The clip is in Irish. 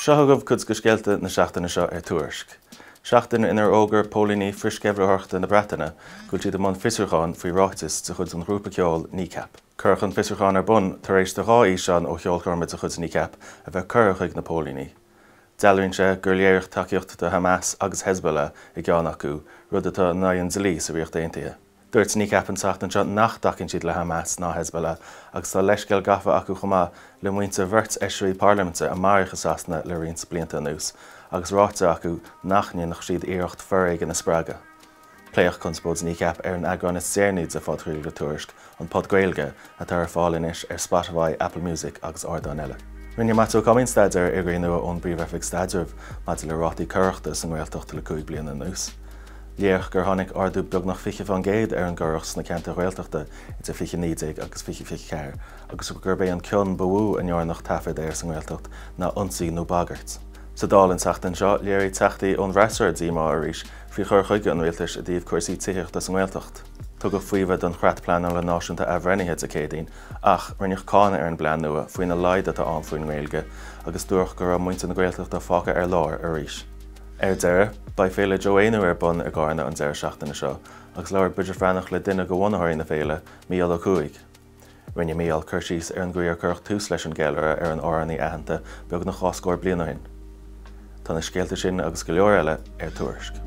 Seo chugaibh cuid de scéalta na seachtaine seo ar Tuairisc. Seachtain inar fhógair póilíní frithsceimhlitheoireachta na Breataine go bhfuil siad i mbun fiosrúcháin faoi ráitis de chuid an ghrúpa ceoil Kneecap. Cuireadh an fiosrúchán ar bun tar éis do 2 fhíseán ó cheolchoirme de chuid Kneecap a bheith curtha chuig na póilíní. Dealraíonn sé gur léiríodh tacaíocht do Hamas agus Hezbollah i gceann acu, rud atá in aghaidh an dlí sa Ríocht Aontaithe. Dúirt Kneecap an tseachtain seo nach dtacaíonn siad le Hamas ná Hezbollah agus tá leithscéal gafa acu chomh maith le muintir bheirt fheisirí parlaiminte a maraíodh i Sasana le roinnt blianta anuas agus ráite acu nach ndéanfadh siad iarracht foréigean a spreagadh. Pléadh conspóid Kneecap ar an eagrán is deireanaí de phodchraoladh Tuairisc, An Pod Gaeilge, atá ar fáil anois ar Spotify, Apple Music agus ardáin eile. Rinne Maitiú Ó Coimín staidéar ar fhigiúirí nua ón bPríomh-Oifig Staidrimh maidir le rátaí coireachta sa nGaeltacht le 5 bliana anuas. Léiríodh gur tháinig ardú beagnach 20% ar an gcoireacht sna ceantair Ghaeltachta idir 2019 agus 2024 agus gurb é an cion ba mhó a ndearnadh taifead air sa nGaeltacht ná ionsaí nó bagairt. Sa Dáil an tseachtain seo, léirigh teachtaí ón bhfreasúra díomá arís faoi chur chuige an rialtais i dtaobh cúrsaí tithíochta sa nGaeltacht. Tugadh faomhadh don Chreat Pleanála Náisiúnta athbhreithnithe Dé Céadaoin ach rinneadh cáineadh ar an bplean nua faoina laghad atá ann faoin nGaeilge agus dúradh go raibh muintir na Gaeltachta fágtha ar lár arís. Ar deireadh, beidh Féile Joe Éinniú ar bun i gCarna an deireadh seachtaine seo agus labhair Bridget Bhreathnach le duine de bhunaitheoirí na féile, Mícheál Ó Cuaig. Rinne Mícheál cur síos ar an gcaoi ar cuireadh tús leis an gceiliúradh ar an amhránaí aitheanta beagnach 2 scór bliain ó shin. Tá na scéalta sin agus go leor eile ar Tuairisc.